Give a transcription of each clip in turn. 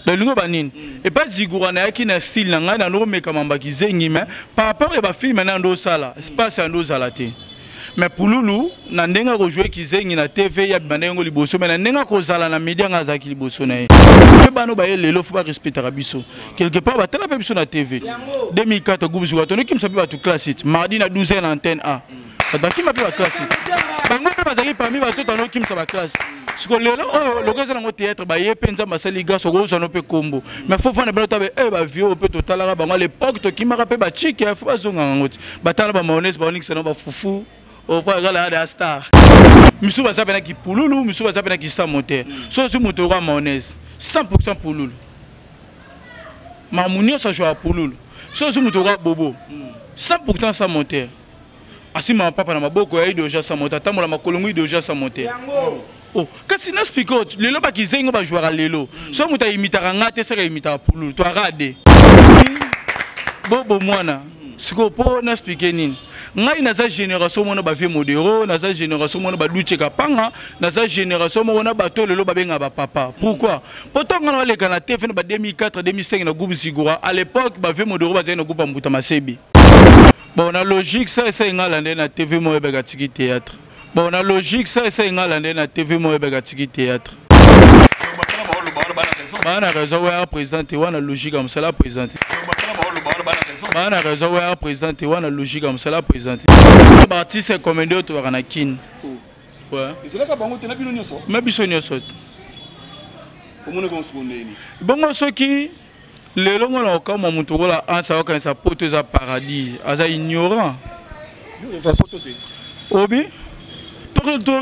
Nalingi oba nini? Epa Zigura nayaki na style na ngai, nando komeka mamba kizengi, mais par rapport ya bafilme na ndo osala espace ya ndo ozala te. Mais Pululu na ndenge akojoue kizengi na TV ya banda yango liboso, mais na ndenge akozala na media nga azalaki liboso na ye. Mpe bana baye lelo fo barespectaka biso quelque part, batala mpe biso na TV 2004, groupe Zigura tondokimisa mpe bato classe mardi na 12 na antenne A. Bato bakima mpe baklasse, bango mpe bazalaki parmi bato tandokimisa baklasse. Siko lelo oyo loko eza nango théâtre, baye mpe Nzambe asali grâce, okozwa no mpe kombo, mais fo fanda bino tabe e bavie oyo mpe totalaka bango à l'époque, tokimaka mpe bachike, fo bazongaka yango ti batala bamayonnaise, baonikisa nango bafufu opo akala ya star. Misu baza mpe na kipululu, misu baza mpe na kisamo te. So ozwi moto okoa mayonnaise 100 pululu, mamu nyonso azwaka pululu. So ozwi moto okoa bobo 100 sans moteur, asimaka papa na maboko ya idéologie sans moteur, atambola makolongo idéologie sans moteur. Oh, kasi na explique lelo bakizengi bajwaka lelo. So moto ayimitaka nga te, saka ayimitaka pululu to arade bobo mwana. Sikoyo mpo na explique nini? Ngai naza génération mona bavie modero, naza génération mona baduche kapanga, naza génération moko na bato lelo babengaka bapapa. Pourquoi? Mpo ntango nga na baleka na TV na ba 2004 2005 na groupe Zigura, à l'époque bavie modero bazali na groupe ya Mbuta Masebi. Bon, na logique ça esa engala nde na TV moko ebeka tiki théâtre. Bon, na logique ça esa engala nde na TV moko ebeka tiki théâtre. Baa na raison oyo président te wana, logique ya mosala président te. Baa na raison oyo président te wana, logique ya mosala président te. Baartiste comédie oyo tobaka na Kine. Ezalaka bango te na bino nyonso? Me biso nyonso te. Omonaki yango ndeni? Bongo soki lelo ngo na okamwa moto okola ansa akokanisa poto eza paradis, aza ignorant. Obi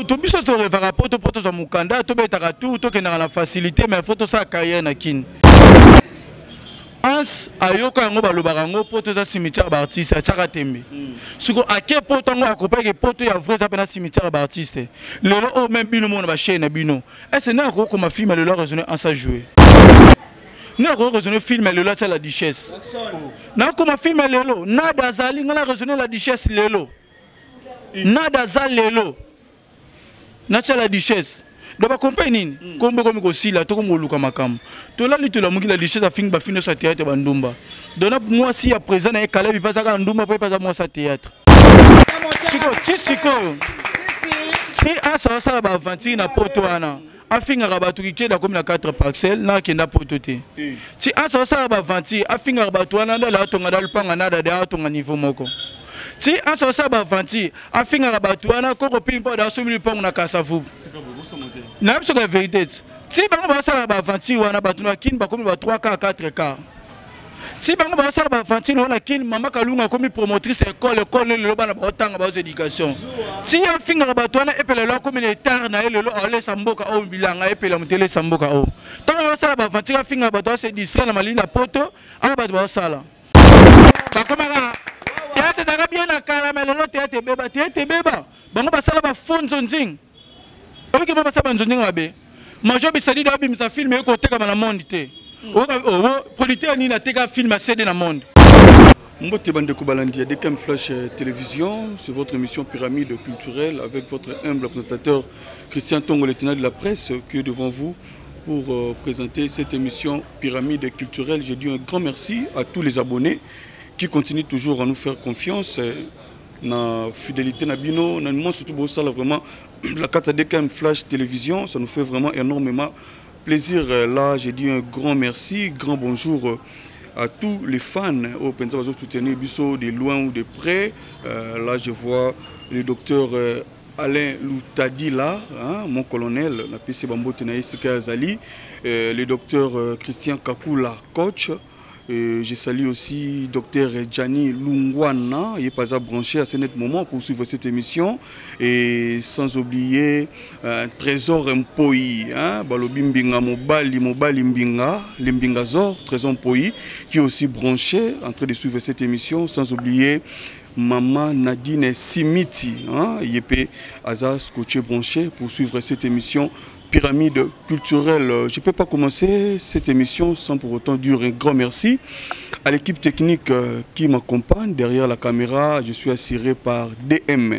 to biso torevaka poto mpo tozwa mokanda, tobetaka tour, tokendaka na facilité, mais fo tosala carrière na Kini. Ans ayoka yango, balobaka yango poto eza cimetière baartiste, atiaka tembe. Siko ake poto yango, akopaki poto ya vrai eza mpe na cimetière baartiste. Lelo oyo même bino mona bachaine na bino ese nde akokoma film lelo araisonne ansa jouer, nde akoki raisonne film lelo atia La Duchesse, nakoma film lelo nada azali ngai na raisonne La Duchesse lelo, nada aza lelo natia La Duchesse. Donc bakompe nini? Kombo ekomi kosila, tokomi koluka makambo. Tolali, tolamuki, La Duchesse afingi bafi nyonso ya théâtre bandumba. Donc na mwasi ya président na ye Kalebi mpe azaka ndumba, mpo ye mpe aza mwasi ya théâtre. Sikoyo ti sikoyo si asa asala baaventure na poto wana, afingaka bato kikedi, akomi na 4 parcelle na akenda poto te. Ti asa asala baaventure, afingaka bato wana, ndala atonga da lupanga na dada atonga niveau moko. Ti asa asala baaventure, afingaka bato wana, koko pi mpo asombi lupango na Kasavubu. Nayebi soki ya vérité ti ti bango basala baaventure wana, bato na Kini bakomi ba 3 k 4 k. Ti bango basala baaventure wana Kini, mama Kalunga akomi promotrice école, école lelo bana baotanga, bazwa éducation. Ti afingaka bato wana, epela lelo akomi na etare na ye, lelo aolesa mboka oyo bilanga, epela moto elesa mboka oyo. Ntango basala baaventure, afingaka bato, ase distrait na malili na poto awa, bato baosala bakomaka théâtre ezalaka bien na kala, mais lelo théâtre ebeba, théâtre ebeba. Bango basala bafo nzonzing, oyoki ba basala banzonzing mabe. Major Bisadidi abimisa film ekotekama na monde te. Producteur nini ateka film ya CD na monde? Mbote bandeko balandi ya DKM Flash Télévision, c'est votre émission Pyramide culturelle avec votre humble présentateur Christian Tongo, le tenant de la presse, qui est devant vous pour présenter cette émission Pyramide culturelle. Je dis un grand merci à tous les abonnés qui continuent toujours à nous faire confiance, na fidélité na bino, na moi surtout bosala vraiment la carte DKM Flash Télévision, ça nous fait vraiment énormément plaisir. Là, je dis un grand merci, grand bonjour à tous les fans au Penza bazo soutenir biso de loin ou de près. Là, je vois le docteur Alain Loutadi là, hein, mon colonel, la PC Bambote na esika Azali, le docteur Christian Kakula, coach. Je salue aussi docteur Gianni Lungwana, il est pas à brancher à ce net moment pour suivre cette émission. Et sans oublier Trésor Mpoi, hein, Balobi Mbinga Mobali, Mobali Mbinga, Limbinga Zor, Trésor Mpoi, qui est aussi branché en train de suivre cette émission. Sans oublier Maman Nadine Simiti, hein, Yépé Aza scotché branché pour suivre cette émission Pyramide culturelle. Je ne peux pas commencer cette émission sans pour autant dire un grand merci à l'équipe technique qui m'accompagne. Derrière la caméra, je suis assuré par DM.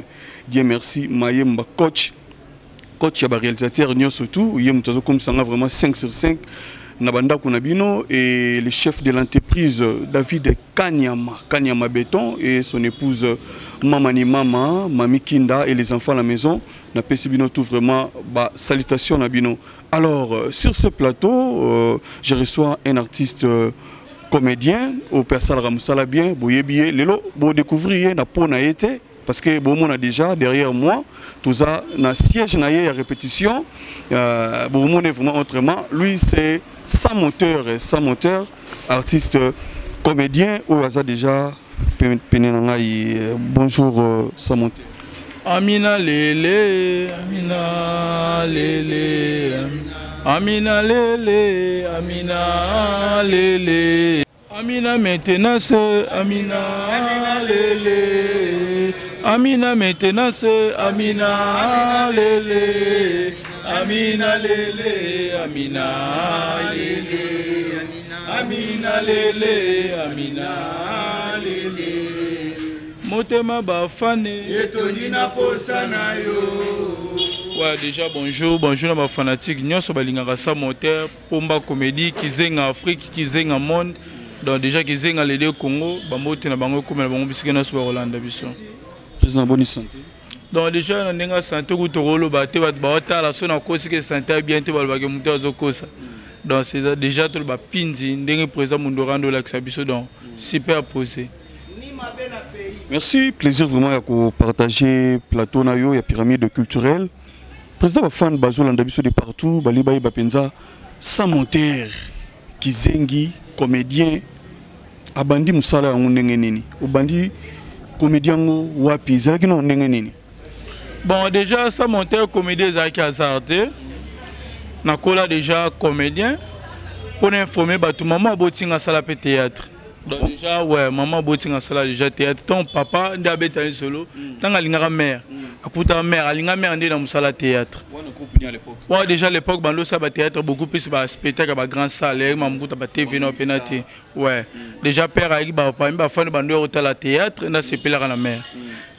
Dieu merci, Mayemba coach. Coach, il y a réalisateur, surtout. Il y a comme ça, vraiment 5 sur 5. na bandako na bino et le chef de l'entreprise David Kanyama, Kanyama Béton et son épouse Mamani Mama, Mami Kinda et les enfants à la maison. Napesi bino tout vraiment ba salutation na bino. Alors sur ce plateau, je reçois un artiste comédien au asalaka mosala bien. Boyebi ye lelo, bodécouvrir ye na po na ye te, parce que bomona déjà derrière moi toza na siège na ye ya répétition. Bomona vraiment autrement, lui c'est Sans Moteur, Sans Moteur, artiste comédien oyo aza déjà pene na ngai. Bonjour Sans Moteur. Amina lele, Amina lele, Amina lele, Amina lele, Amina maintenance, Amina lele, Amina maintenance, Amina lele, Amina lele, Amina lele, Amina lele, Amina lele. Motema bafane etondi na posa na yo. Ouais, déjà bonjour, bonjour na bafanatique nyonso balingaka Sans Moteur, Pomba Comédie, Kizenga Afrique, Kizenga Monde. Donc déjà Kizenga les deux Congo, bambote na bango ekóma na bango bisika nyonso bakolanda biso. Président, bonne santé? Donc déjà na ndenge ya santé kutu koloba te, bato baotala so nakosi ke santé ya bien te, balobaki moto azokosa. Donc c'est déjà toloba pinzi ndenge président Mundorando olakisa biso, donc super posé. Merci, plaisir vraiment ya kopartager plateau na yo ya Pyramide Culturelle. Président, bafan bazolanda biso de partout, bali bayeba mpenza Sans Moteur Kizengi comédien abandi mosala yango ndenge nini, obandi comédien yango wapi, ezalaki nano ndenge nini? Bon, déjà Sans Moteur Comédie ezalaki hasard te. Nakola déjà comédien. Mpona informer bato, mama abotinga asala mpe théâtre. Donc déjà, ouais, mama abotinga asala déjà théâtre. Ntango papa nde abetani solo, ntango alingaka mare, akutaka mare, alinga mare nde na mosala théâtre. Ouais, déjà à l'époque bando osala bathéâtre beaucoup plus, baspectacle ya bagrand salle eyaki mamukuta batv na mpena te. Ouais, déjà père ayaki parmi bafani bando ya kotala théâtre, nasepelaka na mare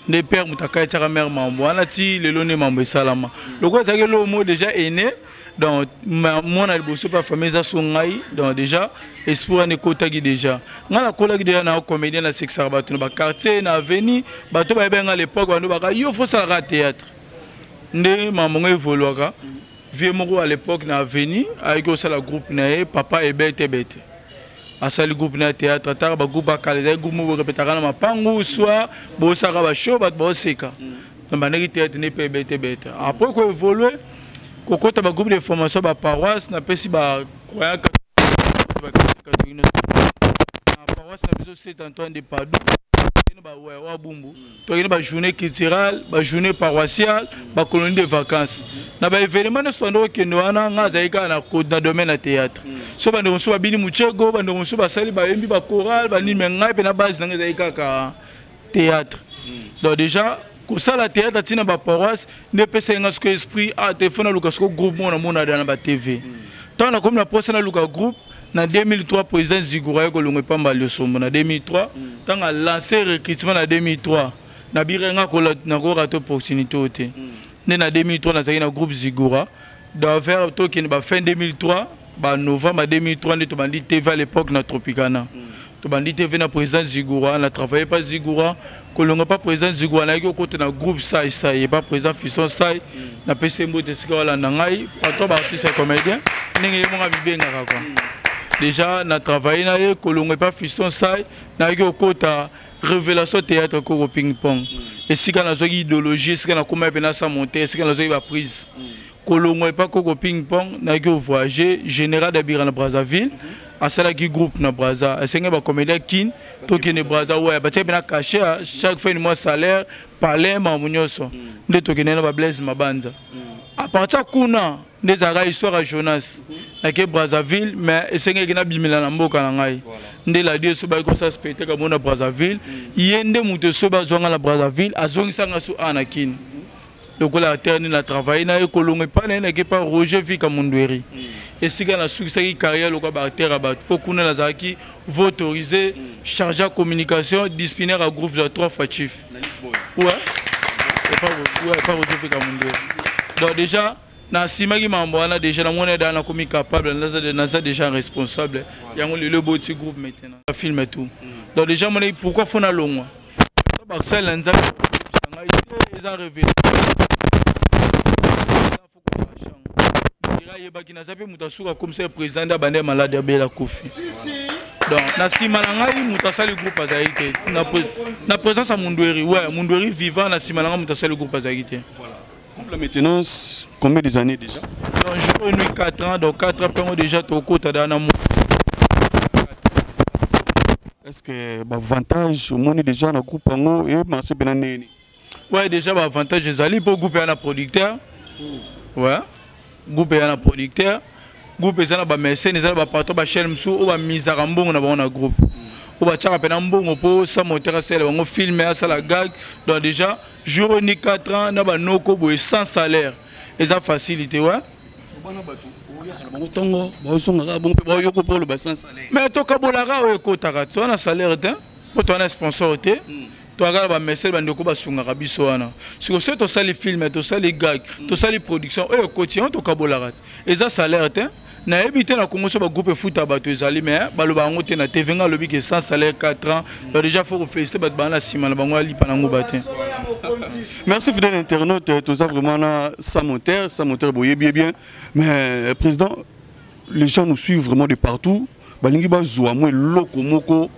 nde père moto akatiaka mare mambo wana ti lelo nde mambo esalama lokola ezalaki eloko moko déjà aîné. Donc mwana liboso mpe ya famille eza so ngai. Donc déjà esprit wana ekotaki déjà ngai, nakolaki déjà na comédien, nasekisaka bato na baquartier, na avenue. Bato bayebaki ngai l'époque, bando baka yo fo osalaka théâtre. Nde mambo ngo evoluaka, vieux moko à l'époque na avenue ayaki kosala groupe na ye, papa Ebete Bete, asali groupe na théâtre. Ataka bagroupe akala, ezali groupe moko borepetaka na mapangu, soit bosaka bashow, bato baoseka na bandaki théâtre nde mpe Ebete Bete. Après koévolue, kokota bagroupe de formation, baparoisse, napesi bacroyant na paroisse na biso Saint Antoine de Padoue wa Bumbu, tokende bajournée culturelle, bajournée paroissiale, bacolonie de vacances, na baévénement nyonso tanda okende wana. Nga azali kaka na domaine ya théâtre. So bandeko mosusu babini muchego, bandeko mosusu basali, bayembi bachoral, banini, me ngai mpe na base nanga ezali kaka théâtre. Donc déjà kosala théâtre ntina baparoisse nde epesaki nga siko esprit. Ah, telefone, naluka siko groupe moko namona na batv. Ntango nakomi na posa naluka groupe na 2003, président Zigura ye kolongo epamba Liosombo na 2003. Ntango alance recrutement na 2003, nabiri nga nakorate opportunité oyo te. Nde na 2003 nazalaki na groupe Zigura. Donc vers tokende ba fin 2003, banovembre 2003, nde tobandi TV à l'époque na Tropicana. Tobandi TV na président Zigura, na travaille pa Zigura. Kolonga pa président Zigura, nayaki okota na groupe Sai Sai epa président Fiston Sai. Napesi ye mbote esika walanda ngai, patron baartiste ya comédien, ndenge ye moko amibengaka quoi. Déjà na travaille na ye. Kolonga epa Fiston Sai, nayaki okota Révélation Théâtre Koko Ping Pong, esika nazwaki idéologie, esika nakóma mpe nasa monte, esika nazwaki baprise. Kolongwa epa Koko Ping Pong, nayaki ovoyage. Général Dabira na Brazzaville asalaki groupe na Braza, esengeli bacomédien kin tokende Braza. Waya batiaki mpe na cachet chaque fin du mois, salaire, palais, makambo nyonso. Nde tokende na bablaise Mabanza. À partir kuna nde ezalaka histoire ya Jonas. Nake Brazzaville, mais esengeli nabimela na mboka na ngai. Nde ladi so bayaki kosala spectacle mo na Brazzaville, ye nde moto so bazwanga na Brazzaville, azongisanga so a na Kini lokola acteur. Nde na travaille na ye. Kolongo epai na ye, nake pa Roger Vika Mondweri, esika nasukisaki carrière lokola baacteur ya bato, mpo kuna nazalaki vo autorisé, chargé ya communication disciplinaire ya groupe ya trois fois chief. Ouais, epa Roger Vika Mondweri. Donc déjà Nasimaki mambo wana déjà, namoni eda nakomi capable, naza déjà responsable. Yango lelo eboti groupe maintenant, film et tout. Donc déjà monaki pourquoi faut nalongwa bakosala na Nzambe ngai te, eza révélé. Ayebaki naza mpe moto asuka akomisa président nde abandi ya malade, abela, kofi. Donc na nsima na ngai moto asali groupe azalaki te, na présence ya Mundweri, ouais, Mundweri vivant. Na nsima na ngai moto asali groupe azalaki te. Groupe La Maintenance, combien des années déjà? Donc Jour et Nuit 4 ans, donc 4 ans mpengo déjà tokota da na. Est ce que baavantage omoni déjà na groupe yango emarché mpena ndeni? Ouais, déjà baavantage ezali mpo groupe eya na producteur. Ouais, groupe eya na producteur, groupe eza na bamécène, eza na bapatron, bachaîne mosusu oyo bamisaka mbongo na bango na groupe, oyo batiaka mpena mbongo mpo Sans Moteur asala bango film, asala gag. Donc déjà Jour Nuit 4 ans na banoko boye sans salaire, eza facilité, ouais. Bana bato oyaka na bango ntongo, baozongaka bongo mpe baoyoko mpo oloba sans salaire. Mais tokabolaka oyo ekotaka. Toza na salaire te mpo toza na sponsor te. Toyaka na bamécène, bandeko basungaka biso wana. Siko soki tosali film, tosali gag, tosali production, oyo ekoti yango tokabolaka te, eza salaire te. Nayebi te na Kongo so bagroupe efuta bato ezali, mais baloba yango te na TV. Nga alobi ke sans salaire 4 ans, donc déjà faut kofélicité bato baa na nsima na bango, alipa nango ba te. Merci, fidèle internaute. Toza vraiment na Sans Moteur. Sans Moteur, boyebi bien, mais président, les gens nous suivent vraiment de partout. Balingi bazwa mwa eloko moko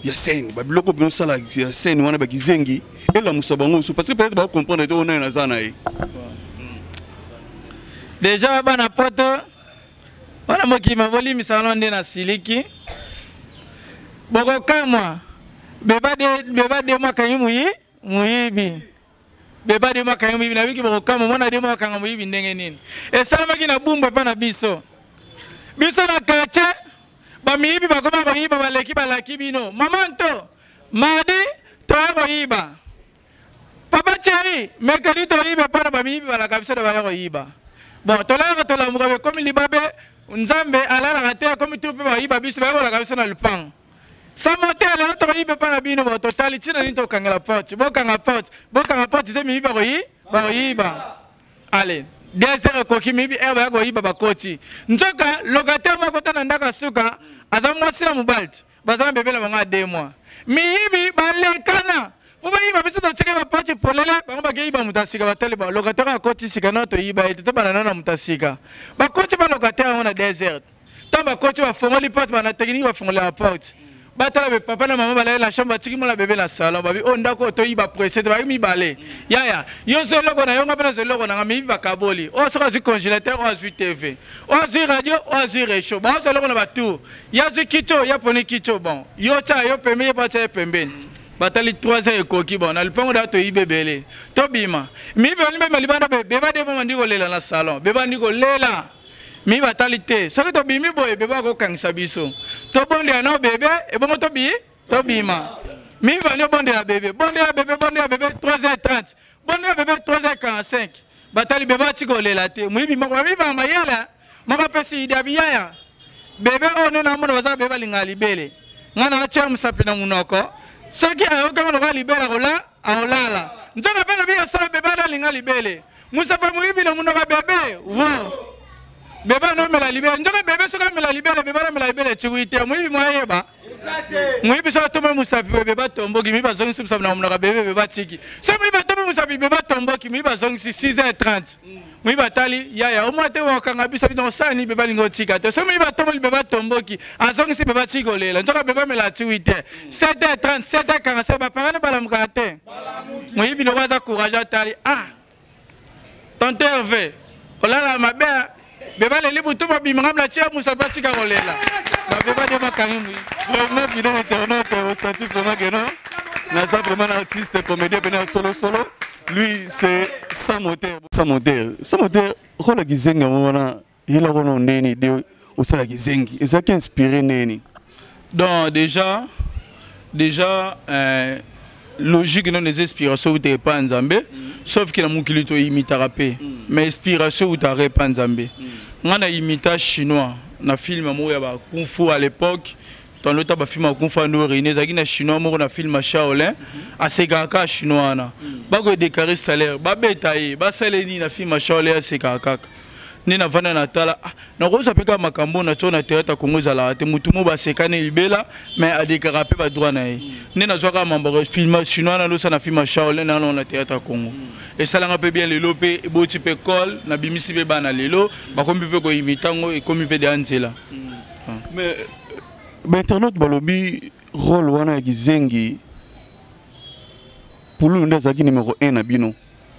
ya scène, babiloko mpe osala ya scène wana, bakizengi elamusa bango mosusu, parce que peut-être bakocomprendre te oyo nani naza na ye. Déjà bana poto, bana mokili, bolimisa wana nde na siliki, bokokamwa. Beba de makangi muyi muyibi, beba de makangi muyibi. Nabiki bokokamwa, mwana de makanga moyibi ndenge nini esalamaki na Bumba epa na biso. Biso na quartier, bamiyibi bakoma koyiba, baleki, balaki bino mama nto mardi toya koyiba, papa Thierry mercredi toyiba epa na bamiyibi. Balaka biso na baya koyiba. Bon, tolalaka, tolamuka, ekomi libabe. Nzambe alalaka te, akomi tu mpe bayiba biso, bayekolaka biso na lupango. Sans Moteur, lelo tokoyiba epa na bino. Bo totali ntina nini tokangela porte? Bokanga porte, bokanga porte te, miyibi bakoyiba. Ale 2 heures ekoki, miyibi heure baya koyiba, bakoti. Nzoka locataire moko ta na ndako ya suka aza mwasi na mobali te, baza na bebe na bango ya 2 mois. Miyibi balekana mpo bayiba biso, totika baporte polele, bango bakeyiba moto ya sika. Batali ba locataire akoti sika, na toyiba ye te, tobanda nano na moto ya sika. Bakoti ba locataire yango na 2 heures. Ntango bakoti, bafongoli porte, bana technique bafongoli ya porte, batala be papa na mama balali na chambre, batiki mwana bebe na salon. Babi oyo ndako oyo toyiba presse te. Baki mibale, yaya yo zo eloko na yo, nga mpe nazwa eloko na nga. Miyibi bakaboli: oyo soki azwi congélateur, oyo azwi TV, oyo azwi radio, oyo azwi réchaud. Bazwa eloko na batour. Ye azwi kiti oyo, ye poni kiti oyo. Bon, yo tia yo pembeni, ye mpo atia ye pembeni. Batali 3 heures ekoki. Bon, na lupango da toyiba ebele, tobima. Miyibi balingi bema libanda, beba de bama ndi kolela na salon, beba ndi kolela. Mi batali te, soki tobimi boye bebe akokangisa biso. Tobondela na bebe, ebongo tobi tobima. Mi bandi obondela bebe, bondela bebe, bondela bebe 3h30, bondela bebe 3h45. Batali bebe atiki kolela te. Moyibi moko, bamiba mayele moko, apesi idée abiyaya bebe oyo nde namona baza bebe balingaka libele. Ngai na atya mosapi na monoko, soki ayokanga lokola libele akola, akolala. Nzoka mpe lobi asala bebe wana alinga libele, mosapi moyibi na monoko ya bebe wo, bebe anomela libele. Nzoka bebe soki amela libele, bebe anomela libele etiwi te. Moyibi mo ayeba, moyibi soki atomi mosapi boye, bebe atomboki, moyibi azongisi mosapi na monoko ya bebe, bebe atiki. Soki moyibi atomi mosapi, bebe atomboki, moyibi azongisi. 6h30, moyibi atali yaya omwa te, okanga biso bino osala nini? Bebe alingi otika te. Soki moyibi atomboli, bebe atomboki, azongisi, bebe atiki kolela. Nzoka bebe amela atiwi te. 7h30, 7h45, bapagani balamukaka te. Moyibi loko aza courage, atali: ah, tonton Hervé, olala mabe, bebe aleli butu mobima, ngamla tia mosapi, atika kolela. Babeba nde bakangi moyibi. Vraiment, fidèle internaute, osenti vraiment que non, naza vraiment un artiste comédien pene ya solo solo. Lui, c'est Sans Moteur. Sans Moteur, Sans Moteur, okola kizengi yango wana yelako na ndeni de osala kizengi, ezalaki inspiré ndeni? Donc déjà logique non, les inspirations utaka epa Nzambe, sauf que na mokili toyimitaka mpe, mais inspiration utaka epa Nzambe. Nga na imita chinois na film moko ya bakung fu à l'époque. Tolota bafilme ya Kung Fu Ando René, ezalaki na chinois moko na film ya Shaolin, asekaka kaka chinois wana. Bakodeklare salaire, babeta ye, basala nini na film ya Shaolin, asekaka kaka. Nde navanda na tala, ah, nakozwa mpe kaka makambo na tio na théâtre ya Congo ezalaka te, motu mo basekani libela mais adekaka mpe badroit na ye. Nde nazwaka mambo film chinois nalosa na film ya Shaolin nano na théâtre ya Congo. Esalanga mpe bien lelo mpe eboti mpe col, nabimisi mpe bana lelo, bakomi mpe koimita yango, ekomi mpe deya nzela. Mais bainternaute balobi rôle wana ya kizengi Pululu nde azalaki numéro 1 na bino.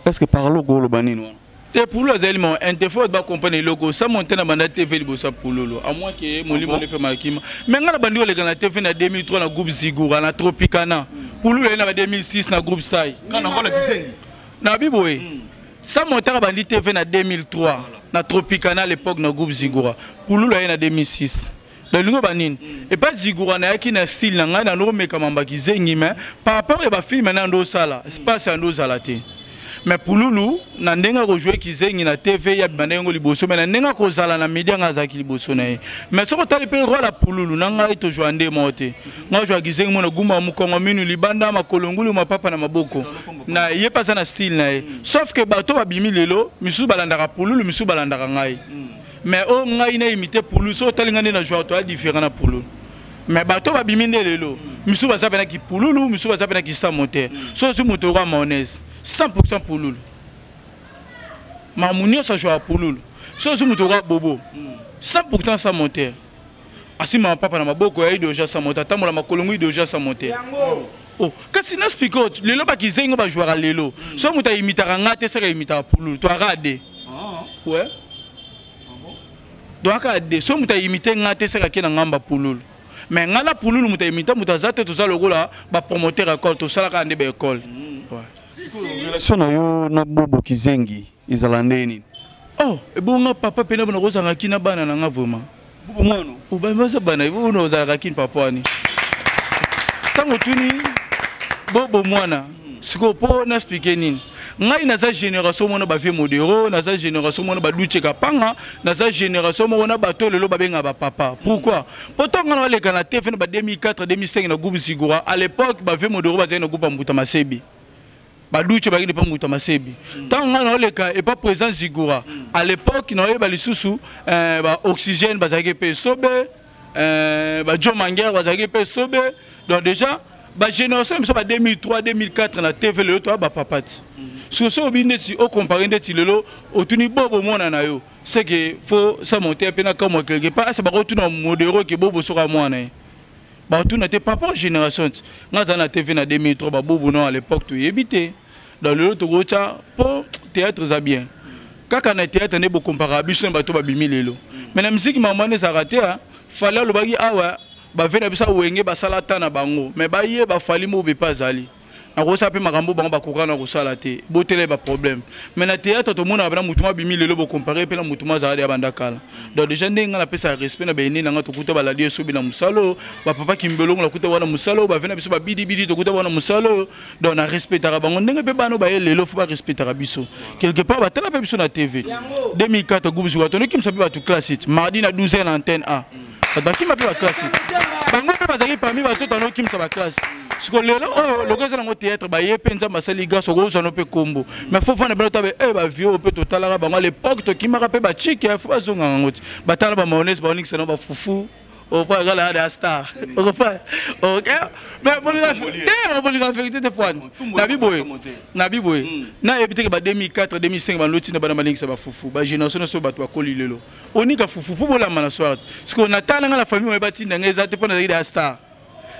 Est ce que par là okoloba nini wana? Te, Pululu azali numéro 1 te, faut bacomprendre eloko sa monte na banda TV liboso ya Pululu, à moins que molimo nde mpe makima. Mais ngai na bandi koleka na TV na 2003 na groupe Zigura na Tropicana. Pululu ayei na ba 2006 na groupe Sai. Na biboye sa montaka bandi TV na 2003 na Tropicana à l'époque na groupe Zigura. Pululu ayei na 2006. Nalingo banini epa Zigura nayaki na style na ngai, nanomeka mamba kizengi, mais par rapport ya bafilme na ndo osala espace ya ndo ozala te. Mais Pululu na ndenge akojoue kizengi na TV ya bima ndenge liboso, mais na ndenge akozala na media ngai azalaki liboso na ye. Mais soki otali mpe rôle ya Pululu na ngai tozwa nde moko te. Ngai ozwa kizengi mona gumba mokongo minu libanda makolo ngulu mapapa na maboko na ye mpe aza na style na ye. Sauf que bato babimi lelo misusu balandaka Pululu, misusu balandaka ngai. Mais oyo ngai na imité Pululu, soki otali ngai nde na joueur toya différent na Pululu. Mais bato babimi nde lelo misusu baza mpe na kipululu, misusu baza mpe na kisamo te. Soki ozwi moto okoa mayonnaise 100% Pululu, mamu nyonso azwaka Pululu. Soki ozwi moto okoa bobo 100% sans moteur, asimba mapapa na maboko ya idéologie sans moteur, atambola makolo ngo idéologie sans moteur. Oh, kasi na speaker lelo bakizengi bajwaka lelo, soki moto aimitaka nga te, seke aimitaka Pululu, toaka ade. Ouais, toaka ade. Soki moto aimite nga te, seke ake na ngamba Pululu. Mais nga na Pululu, moto aimita moto aza te, toza lokola bapromoteur école, tosalaka nde baécole. Relation na yo na Bobo Kizengi ezala nde nini? Oh, ebonga papa mpena bona kozanga kina bana na nga vraiment. Bobo mwana obaza bana bona ozalaka kini papa wani ntango otuni Bobo mwana sikoyo mpo na explike nini. Ngai naza génération mona bavie modero, naza génération mona baduche kapanga, naza génération moko na bato lelo babengaka bapapa. Pourquoi? Mpo ntango nga naleka na TV na ba 2004 2005 na groupe Zigura, à l'époque bavie modero bazali na groupe ya Mbuta Masebi, baduche bakende mpa Mbuta Masebi. Ntango ngai naoleka epa président Zigura à l'époque, naoyeba lisusu baoxygène bazalaki mpe esobe, bajo manger bazalaki mpe esobe. Donc déjà bagénération na biso ba 2003 2004 na TV lelo toya bapapa ti. Soki so obi ndeti ocompare ndeti lelo otuni Bobo mwana na yo, c'est que faut ça monter mpe na kamwa quelque part ase bakotuna modero ke Bobo soka mwana ye, bakotuna te papa génération ti nga aza na TV na 2003, babobo no à l'époque toyebi te. Donc lelo tokotya mpo théâtre eza bien, kaka na théâtre nde bokomparaka biso na bato babimi lelo. Mais na misiki mama wana ezalaka te. Fally alobaki awa bave na biso awenge basala ta na bango, mais baye bafali mo mpe azali nakosala mpe makambo bango bakoka na kosala te, botela ye baproblème. Mais na théâtre tomonaka mpena motu mabimi lelo bocompare mpe na motu mazala ya banda kala. Donc déjà ndenge ngai napesaka respect na baene na ngai, tokuta baladi esobi na mosala oyo, bapapa kimbelongo nakuta wana mosala oyo, bave na biso babidibidi tokuta wana mosala oyo. Donc na respectaka bango ndenge mpe bana baye lelo fo barespectaka biso quelque part, batala mpe biso na TV 2004 groupe Zuka, tondokimisa mpe bato classe mardi na 12 na antenne A, bato bakima mpe baklasse, bango mpe bazalaki parmi bato tanokimisa baklasse. Siko lelo oyo loko eza nango théâtre, baye mpe Nzambe asali grâce, okozwa no mpe kombo, mais fo fanda bino tabe e bavie oyo mpe totalaka bango à l'époque, tokimaka mpe bachike, fo bazongaka yango ti batala bamayonnaise, baonikisa nango bafufu opa kala ada star okopa ok. Mais bolinga te, bolinga vérité te poani nabi boye, nabi boye nayebi te ke ba 2004 2005 baloti na bana balingisa bafufu, bagénération nyonso bato bakoli lelo onika fufu mpo bolamba na soir. Sikoyo natala nga na famille oye batinda ngai eza te mpo nazalaki da star.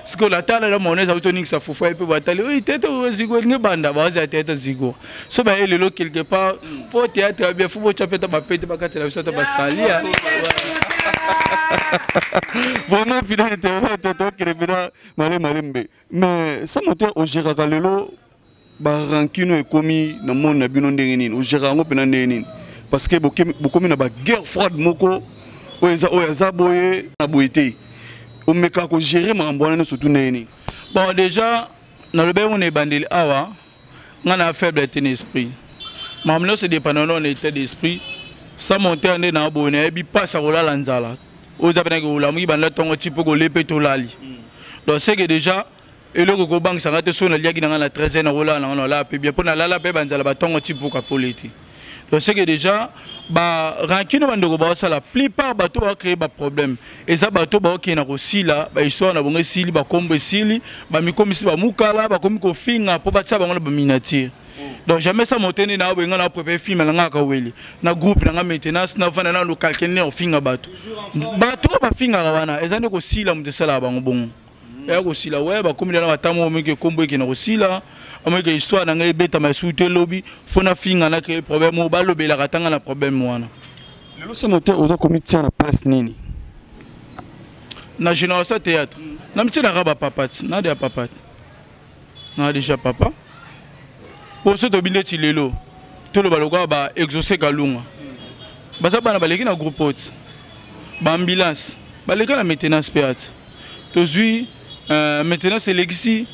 Sikoyo natala na mona ezali toningisa fufu aye mpe batali oyo tete zigo elingi banda bazala tete zigo so baye lelo quelque part mpo théâtre ya bien fo botya mpe ta bapete bakatela biso ata basali. Vraiment fidèle internaute, tokende mpena male malembe, mais sans moteur ogéraka lelo barancune ekomi na monde na bino ndenge nini? Ogéraka yango mpena ndenge nini? Parce que bokomi na baguerre froide moko oyo eza oyo aza boye na boye te, omekaka kogérer makambo wana nyonso tu ndenge nini? Bon, déjà nalobi yango na ebandeli awa, nga na faible te na esprit, makambo nyonso dépendant na état d'esprit. Sans monter nde na boye nayebi mpasi ya kolala nzala. Oyo eza penaki olamuki banda ntongo ti mpo kolie mpe tolali. Donc c'est que déjà eloko ekobangisa ngai te. Soki naliaki na ngai na 13 heures, nakolala na ngai, nalala mpe bien, mpo nalala mpe banzala batongo ti mpoka pole te. Donc c'est que déjà barancune, bandeko baosala, plupart bato baocréer baproblème eza bato baokende na kosila bahistoire na bango, esili, bakombo esili, bamikomisi bamukala, bakomi kofinga mpo batia bango na baminiature. Donc jamais ça motene na boye, nga na préfère film na nga kaweli na groupe na nga maintenance, na vanda na local kende ofinga bato. Bato oyo bafingaka wana, eza nde kosila moto esalaka bango bongo, eya kosila. We bakomi na batango omoki ekombo ekende kosila, omoki histoire na ngai ebetama esuki te. Elobi fo nafinga, na créer problème oyo balobelaka tanga na problème wana. Lelo Sans Moteur oza komitia na place nini? Na génération théâtre, na mitielaka bapapa ti na deya papa ti na déjà papa, po so tobi ndeti lelo toloba lokola ba Exaucé Kalunga, baza bana baleki na groupe oti, baambulance baleki na maintenance mpe ati tozwi maintenance elekisi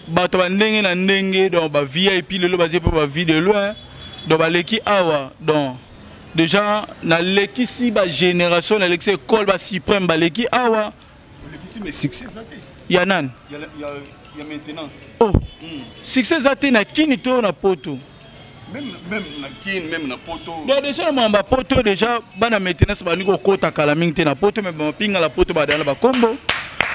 bato bandenge na ndenge. Donc ba VIP lelo baza mpe ba vie de loin, donc baleki awa. Donc déjà nalekisi bagénération, nalekisi école, basuprême baleki awa. Ya nani? Ya maintenance. Oh, succès eza te na kini to na poto? Même na Kini, même na poto. Donc déjà na makambo ya poto, déjà bana maintenance bandi kokota kala mingi te na poto, mais bamapinga na poto badala bakombo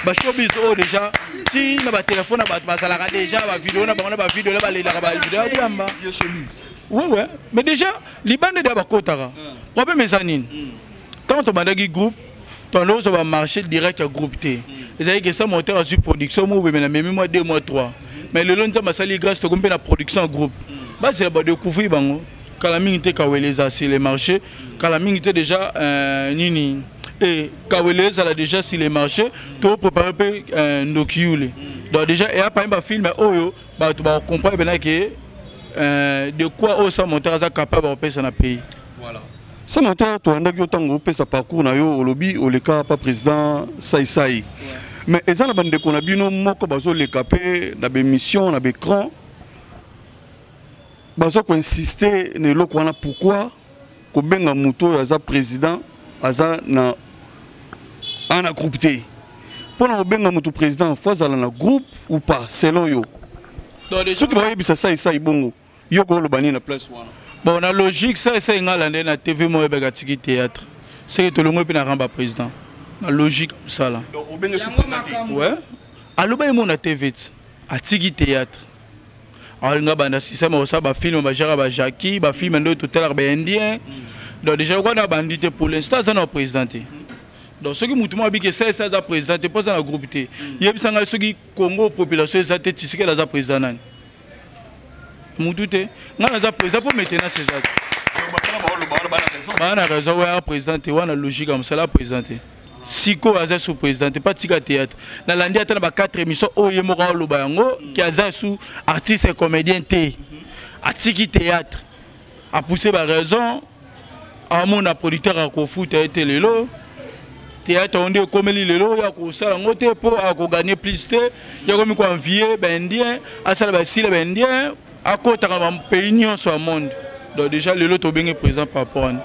bashowbiz oyo déjà ti na batelefone na bato bazalaka déjà bavideo na bango, na bavideo na balelaka bavideo ya diamba. Ouais, mais déjà libanda deya bakotaka. Problème eza nini? Ntango tobandaki groupe, tondo ozwa bamarché direct ya groupe te, ezalaki ke Sans Moteur azwi production mo obeme na memi mwa 2 mois, 3. Mais lelo Nzambe asali grâce, tokomi mpe na production ya groupe, bazela badécouvrir bango kala mingi te. Kawele eza sur le marché kala mingi te déjà. Nini e Kawele ezala déjà sur le marché, topréparé mpe Ndoki Yule. Donc déjà eya parmi bafilm oyo bato bakocomprendre pena ke de quoi oyo Sans Moteur aza capable akopesa na pays. Voilà. Sans Moteur, tolandaki yo ntango opesa parcours na yo, olobi oleka pa président Saisai, mais eza na bandeko na bino moko bazoleka mpe na bémission na baécran, baza koinsiste na eloko wana. Pourquoi kobenga moto oyo aza président, aza na ana groupe te? Mpona kobenga moto président, fo azala na groupe ou pas? Selon yo, soki bayebisa Saisai bongo, yo koloba nini na place wana? Bon, na logique, ça esa nga lande na TV mo oyebaka tiki théâtre, seke tolongwe mpe na ramba président na logique mosala. Ouais, aloba ye mo na TV ti atiki théâtre, alinga banda système akosala bafilm, bajaka bajaki bafilm nde totalaka baindien. Donc déjà wana bandi te, pour l'instant aza na président te. Donc soki motu moko abiki esa esa aza président te mpo aza na groupe te, yebisa ngai, soki Congo population eza te, Tshisekedi aza président nani? Mutu te. Ngai naza président mpo maintenance eza te. Baa na raison oyo, président te wana, logique ya mosala, président te. Sikoyo aza sous président te mpa tika théâtre. Nalandi ata na ba 4 émission oyo ye moko aoloba yango ke aza sous artiste comédien te, atiki théâtre, apousse baraison, amona producteur akofuta ye te. Lelo théâtre oyo nde ekomeli lelo oyo akosala yango te mpo akoganye plus te. Yakomi koenvie baindien, asala basile baindien, akotaka bapays nyonso ya monde. Donc déjà lelo tobenge président par rapport ani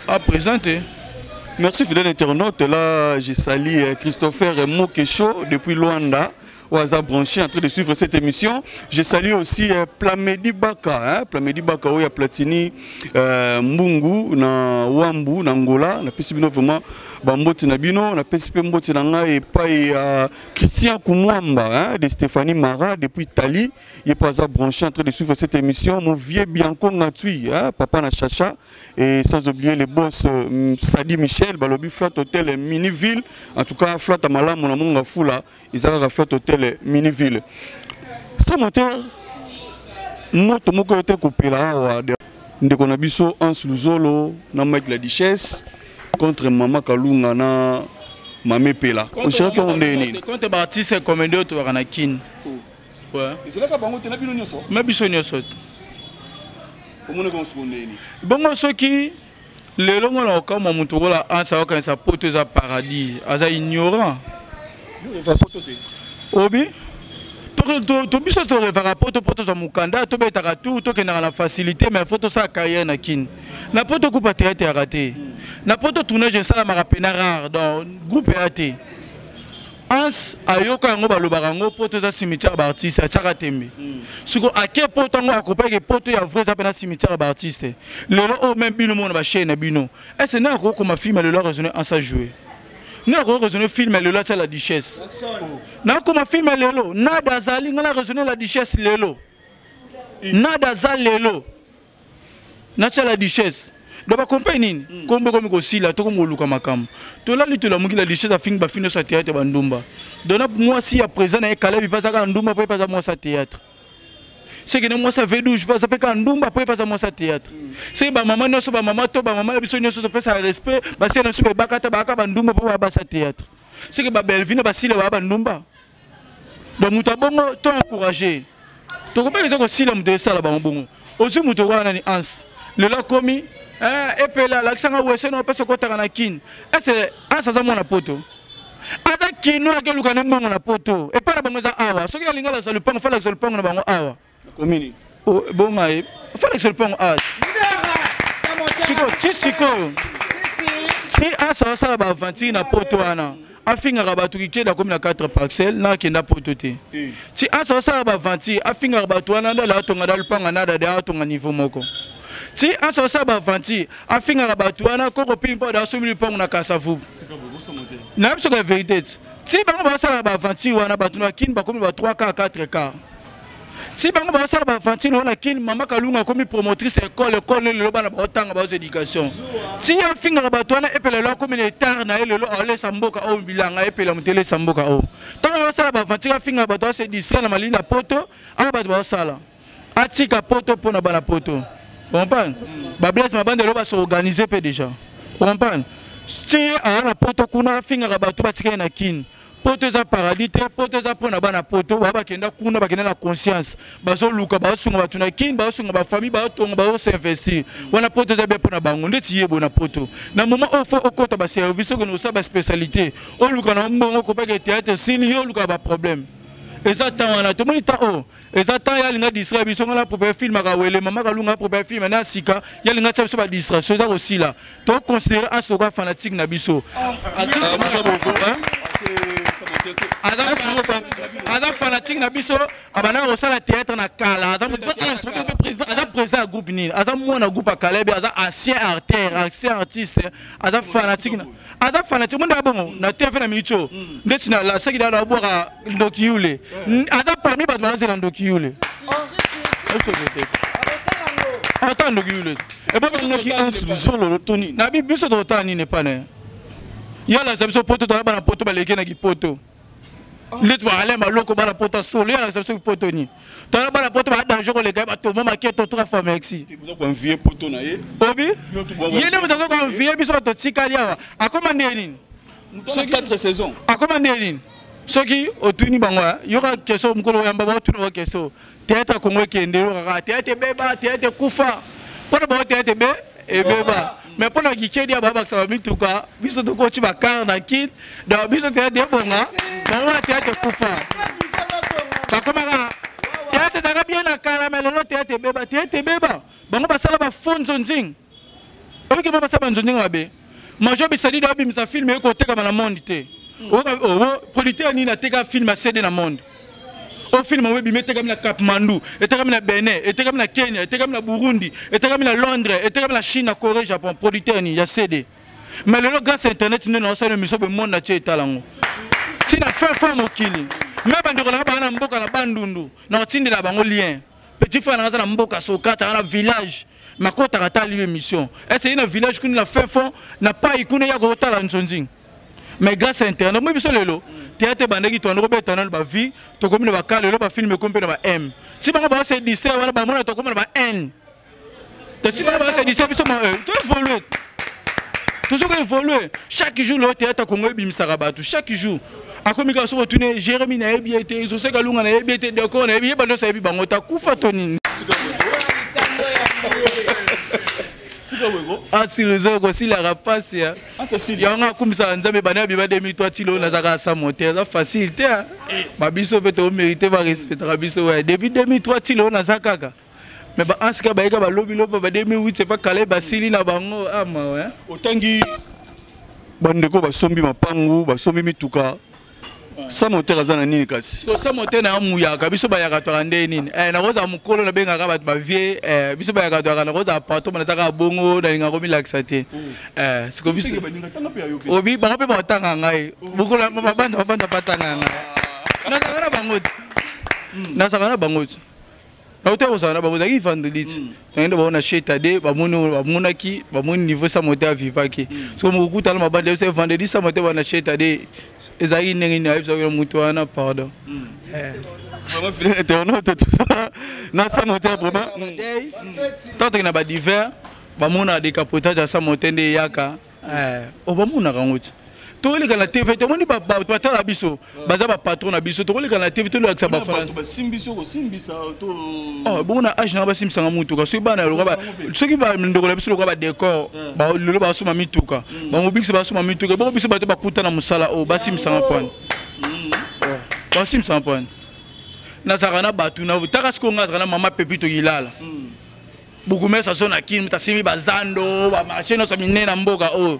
a présent te. Merci, fidèle internaute. Là, je salue Christopher Mokesho depuis Luanda, au hasard branché en train de suivre cette émission. Je salue aussi Plamedi Baka, hein, Plamedi Baka, oyo Platini Mbungu, na Wambu, na Angola, na pesi bino vraiment bambote na bino, na pesi pe mbote na ngai epai ya Christian Kumwamba, hein, de Stéphanie Mara depuis Italie, il est pas branché en train de suivre cette émission. Mon vieux Bianco Ngatui, hein, papa na Chacha, et sans oublier le boss Sadi Michel, Balobi Flat Hotel Miniville, en tout cas Flat Malamu na Monga Fula, ezalaka Flat Hotel Miniville. Sans Moteur, moto moko yo te kopela awa, ndeko na biso Hans Luzolo na Mike la Duchesse contre Mama Kalunga na Mame Pela, oshiraki yango ndenge nini? Contre baartiste comédie oyo tobaka na Kine. Ezalaka bango te na bino nyonso? Ma biso nyonso te. Omonaka yango ndenge nini? Bongo soki lelo ngo na okamwa moto okola Hans akokanisa poto eza paradis, aza ignorant. Poto te. Obi to To biso torevaka poto mpo tozwa mokanda, tobetaka tour, tokendaka na facilité, mais faut tosala carrière na Kini. Na poto kupa théâtre yaka te, na poto tournage esalamaka pena rare, donc groupe eya te. Hans ayoka yango, balobaka yango, poto eza cimetière baartiste, atiaka tembe. Siko ake poto yango, akopaki poto ya vrai eza mpena cimetière baartiste. Lelo oyo même bino mona bachaine na bino, ese nde akokoma film lelo araisonne Hans a joué, nde akoki raisonne film lelo atia La Duchesse, nakoma film lelo nada azali ngai na raisonne La Duchesse lelo, nada aza lelo natia La Duchesse. Donc bakompe nini, kombo ekomi kosila, tokomi koluka makambo. Tolali, tolamuki, La Duchesse afingi bafi nyonso ya théâtre bandumba. Donc na mwasi ya président na ye Kalebi mpe azaka ndumba, mpo ye mpe aza mwasi ya théâtre. Seke na mwasi ya V12 mpe aza mpe kaka ndumba, mpo ye mpe aza mwasi ya théâtre. Seke bamama nyonso, bamama to bamama na biso nyonso topesaka respect, basia na biso bebaka ta bayaka bandumba mpo baya basi ya théâtre. Seke babelvi na basila baya bandumba. Donc moto abongo to encourage, tokobaki eza kosila moto esala bango bongo. Ozwi moto wana nani, Hans lelo akomi epela alakisanga wese na opesa okotaka na Kini. Ese Hans aza mwana poto, aza kino akeluka ne mbongo na poto epai na bango eza awa. Soki alingi alakisa lupango, fa alakisa lupango na bango awa. Komini bonga ye, fa alakisa lupango awa. Sikoyo ti sikoyo si Hans asala baaventure na poto wana, afingaka bato kikedi, akomi na 4 parcelle na akenda poto te. Ti Hans asala baaventure, afingaka bato wana, ndala atonga da lupanga na dada atonga niveau moko. Ti Hans asala baaventure, afingaka bato wana, koko pimi mpo ada asombi lupango na Kasavubu. Nayebi soki ya vérité ti ti bango basalaka baaventure wana, bato na Kini bakomi ba 3 k 4 k. Ti bango basala baaventure wana Kini, mama Kalunga akomi promotrice école, école lelo bana baotanga, bazwa éducation. Ti afingaka bato wana, epela lelo akomi na etare na ye, lelo alesa mboka oyo bilanga, epela moto elesa mboka oyo. Ntango basala baaventure, afingaka bato, ase distrait na malili na poto awa, bato baosala atika poto mpo na bana poto. Comprendre bablaise mabanda lelo basorganize mpe déjà. Comprendre ti aya na poto kuna, afingaka bato, batika ye na Kini. Poto eza paradis te, poto eza mpona bana poto baa bakenda kuna, bakenda na conscience, bazoluka, bazosunga bato na Kini, bazosunga bafamille, bazotonga, bazosinvestir wana. Poto eza bien mpona bango ndeti ye boye na poto. Na moment oyo faut okota baservice, okende kosala baspécialité, oluka na mbongo, okopaka théâtre esili yo, oluka baproblème. Eza temps wana tomoni temps oyo eza temps ya alinga distraire biso. Nga na propre film akawele mama Kalunga, propre film na sika ya alinga tia biso badistraction, eza kosila. Toconsidere Hans lokola fanatique na biso. Aza fanatique na biso, abandaka kosala théâtre na kala. Aza président ya groupe nini, aza mwana groupe ya Kalebi, aza ancien artère, ancien artiste, aza fanatique, aza fanatique. Monde ya bongo na TV na micho ndeti na lasaki da abwaka ndoki yule, aza parmi bato bazozela ndoki yule. Ata ndoki yule. Ndoki Hans Luzolo to nini? Na biso tokotala nini epa na ye? Ye alakisa biso poto, toya bana poto baleki na kipoto ndeti baale maloko bana poto solo. Ye alakisa biso kipoto nini? Toya bana poto baa danger koleka ye, batoma maketo trois fois merci. Koenvie poto na ye. Obi ye nde moto aza koenvie biso, bato totikali awa. Akoma nde nini? Soki 4 saison. Akoma nde nini? Soki otuni bango, yoka question mokolo oyamba baotuna ba question théâtre Congo ekende, yo kaka théâtre ebeba, théâtre ekufa. Mpona bango théâtre ebe ebeba, mais mpona kikedi ya babakisa bamituka, biso tokoti bakar na Kine. Donc biso théâtre ebonga, bango wana théâtre ekufa. Bakomaka théâtre ezalaka bien na kala, mais lelo théâtre ebeba, théâtre ebeba. Bango basala bafo nzonzing, oyoki bo basala banzonzing mabe. Major Bisadidi abimisa film ekotekama na monde te. Producteur nini ateka film ya CD na monde? O film oyo ebimi, etekami na Katmandu, etekami na Benin, etekami na Kenya, etekami na Burundi, etekami na Londres, etekami na Chine, na Corée, Japon. Producteur nini ya CD? Mais lelo grâce à internet nde naosala émission be monde atie etala yango ntina fin fin mokili. Me bandeko nanga baa na mboka na Bandundu, na otindela bango lien. Petit frère nanga aza na mboka Sokata na village, makotaka tali émission ese ye na village kuna na fin fond na pai kuna ya kotala nzonzing. Mais grâce à internet moi biso lelo théâtre ebandaki, toanda kobeta nano bavie, tokomi na baka lelo bafilme ekomi mpe na ba m. Ti bango baose distrait wana, bamona tokomi na ba n. Ti bango baose distrait, biso to évolue, toujours évolue chaque jour. Lelo théâtre Congo ebimisaka bato chaque jour. Akomi kaka soki otuni Jérémi, nayebi ye te, José Kalunga nayebi ye te, Decor nayebi ye, banyonso ayebi bango. Takufa to nini? Asili zo kosilaka mpasi ya yango akumisaka Nzambe. Bana bima 2003 ti lelo nazalaka sans moteur, eza facile te. Babiso mpe tomérite, barespectaka biso. Depuis 2003 ti lelo naza kaka, mais baansi bayeka balobi loba ba 2008 epa kala basili na bango ama. Otangi bandeko basombi mapangu, basombi mituka, sans moteur aza na nini kasi? Sans moteur na muyaka, biso bayaka twaka nde nini? Nakozala mokolo, nabengaka bato bavie. Biso bayaka twaka, nakozala patron, nazaka bongo, nalingaka komilakisa te. Siko biso obi bango mpe baotanga ngai mokolo mabanda mabanda batanga ngai, nazalaka na bango ti, nazalaka na bango ti, nauta kozala na bango. Ezalaki vendredi ti tokende bango na chez Tade, bamoni, bamonaki, bamoni niveau sans moteur avivaki. Soki mokokutana mabanda se vendredi, sans moteur bana chez Tade ezalaki ndenge nini? Ayebisaki na moto wana, pardon. Vraiment, fidèle internaute, tout ça na sans moteur, vraiment. Tant tokende na badivers, bamonaka décapotage ya sans moteur nde eyaka o bamonaka yango ti tokoleka na TV. Tomoni bato batala biso, baza bapatron na biso. Tokoleka na TV, tolakisa. Bongo na age nanga basimbisanga mutuka? Soki bana, soki bandeko na biso lokola badécor lelo basoma mituka, bamobikisa basoma mituka, bongo biso bato bakuta na mosala oyo basimbisanga pwani? Basimbisanga pwani? Nazalaka na bato na taka. Sikoyo nga azalaka na mama Pepito Kilala, bourgmestre azo na Kini, moto asimbi bazando, bamarché nyonso minene na mboka oyo.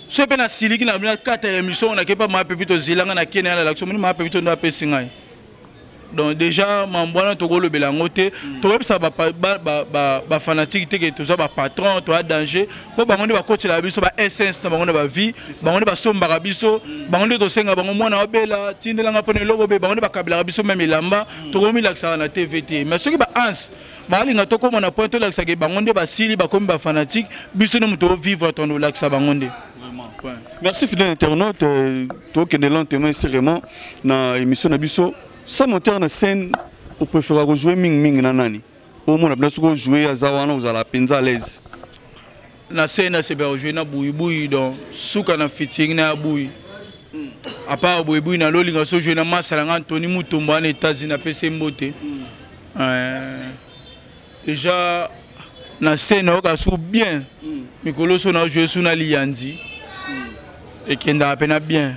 So mpe nasiliki na kati ya émission, nake mpa mama Pepito, zelanga na kene ya nalakisi. Omoni, mama Pepito ndo apesi ngai. Donc déjà mambo wana tokolobela yango te. Tokoyebisa bafanatike te ke toza bapatron, toya danger, mpo bango nde bakotelaka biso baessence na bango na bavie, bango nde basombaka biso, bango nde tosenga bango mwana obela, tindelanga mpona eloko be, bango nde bakabelaka biso meme elamba. Tokomilakisaka na TV te, mais soki baanse balinga tokóma na point tolakisaka bango nde basili, bakomi bafanatike, biso nde moto ovivre tondo olakisa bango nde. Merci, fidèle internaute. Tokende lentement et sûrement na émission na biso. Sans moteur na scène, opréféra kojouer mingimingi na nani? Omona bina soki ojouer aza wana, ozala mpenza à l'aise. Na scène asepela kojouer na Buyibuyi, donc suka na featuring na ya Buyi. À part Buyibuyi, nalolinga so jouer na masala nga Antony Mutombo wana États-Unis, apesi mbote. Déjà na scène nayoka su bien mikolo so najoue su na Liyanzi, ekendaka mpena bien.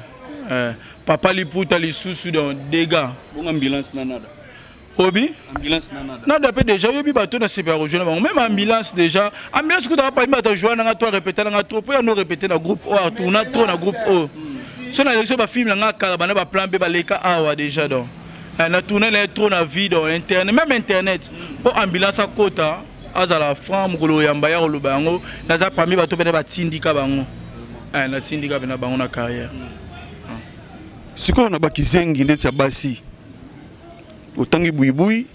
Papa Liputa lisusu, donc dégâts. Bongo ambulance na Nada? Obi? Ambulance na Nada. Nada mpe déjà oyebi bato nasepela kojouer na bango, même ambulance. Déjà ambulance kutaka parmi bato ajoue nanga to arépété nanga trop, mpo ya no répété na groupe oyo, atourna trop na groupe oyo. So naleki so bafilme nanga kala, bana baplan mpe baleka awa déjà. Donc na tourne na ye trop na vie, donc internet, même internet, mpo ambulance akota azala franc mokolo oyamba ya koloba yango. Naza parmi bato mpene batindika bango, natindika mpena bango na carrière. Sikoyo na bakizengi ndeti ya basi, otangi Buibui,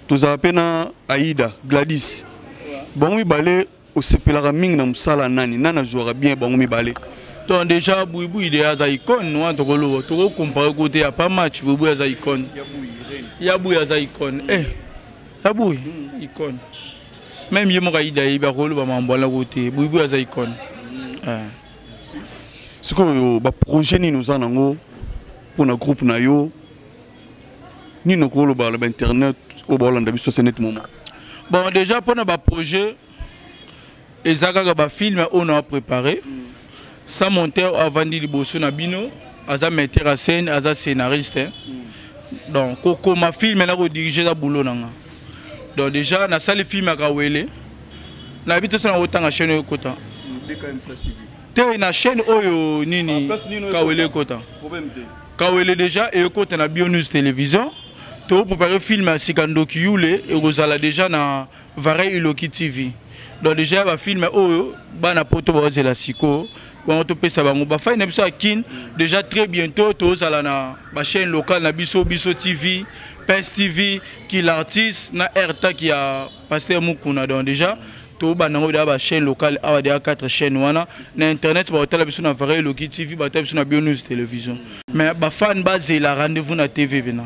tozala mpe na Aida, Gladys, bango mibale osepelaka mingi na mosala nani? Nani azwaka bien bango mibale? Donc déjà Buibui de aza icône wana, tokoloba, tokocompare kote ya pas match. Buibui aza icône, ya Bui aza icône, ya Bui icône. Même ye moko Aida ayebi, akoloba mambo wana kote. Buibui aza icône. Sikoyo baprojet nini oza nango mpona groupe na yo? Nini okoloba na bainternet oyo baolanda biso se neti moment? Bon, déjà mpona baprojet eza kaka bafilme oyo na bapréparé. Sans monteur avandi liboso na bino, aza metteur à scène, aza scénariste. Donc kokoma film na kodirige eza boulot na nga. Donc déjà nasali film ya Kawele, nayebi te so na kotanga chaîne oyo ekota te na chaîne oyo nini. Kawele ekota, Kawele déjà ekota na Bio News Télévision. Topréparé film ya sika, Ndoki Yule, ekozala déjà na Vare Iloki TV. Donc déjà bafilme oyo bana poto baozela sikoyo bango, topesa bango bafai na biso ya Kine. Déjà très bientôt tozala na bachaîne locale na biso, Biso TV, Pes TV, Kil Artiste na Airtak ya Pasteur Mukuna. Donc déjà tobanda yango deya bachaîne locale awa, deya 4 chaîne wana. Na internet baotala biso na Vare Eloki TV, batala biso na Bio News Télévision, mais bafan bazela rendez-vous na TV pena.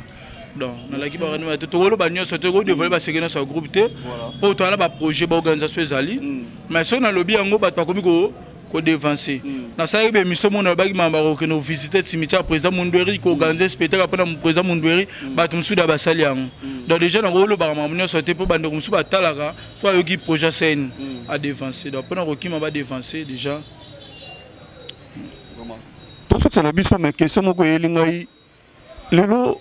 Donc nalaki barendez-vous te, tokoloba nyonso te, kodévoile baseke nyonso ya groupe te, mpo toza na baprojet, baorganisation ezali. Mais soki nalobi yango, bato bakomi ko Kodevancer. Nasalaki baémission mona balobaki mama bakokende kovisite cimetière président Mundueri, koorganize spectacle mpona président Mundueri. Bato mosusu da basali yango. Donc déjà nakolobaka makambo nyonso te, mpo bandeko mosusu batalaka so ayoki projet scène adevancer. Donc mpona kokima badevancer déjà. Tosukisa na biso, mais question moko eyeli ngai lelo: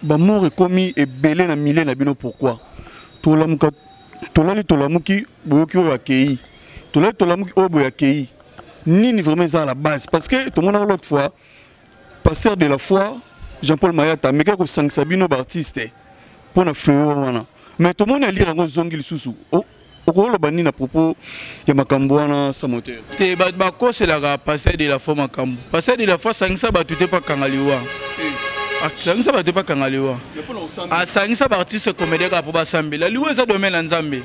bamort ekomi ebele na mile na bino. Pourquoi tolamuka, tolali, tolamuki, boyoki oyo akei, tolali, tolamuki, oyo boye akei? Nini vraiment eza à la base? Parce que tomonaka l'autre fois pasteur de la foi Jean-Paul Mayata amekaki kosangisa bino baartiste mpo na fléau wana, mais tomoni alire yango ozongi lisusu. Okoloba nini à propos ya makambo wana, Sans Moteur? Te, bato bakoselaka pasteur de la foi makambo. Pasteur de la foi asangisa bato te mpo akanga liwa. Asangisa bato te mpo akanga liwa. Asangisa baartiste comédien kaka mpo basambela. Liwa eza domaine ya Nzambe,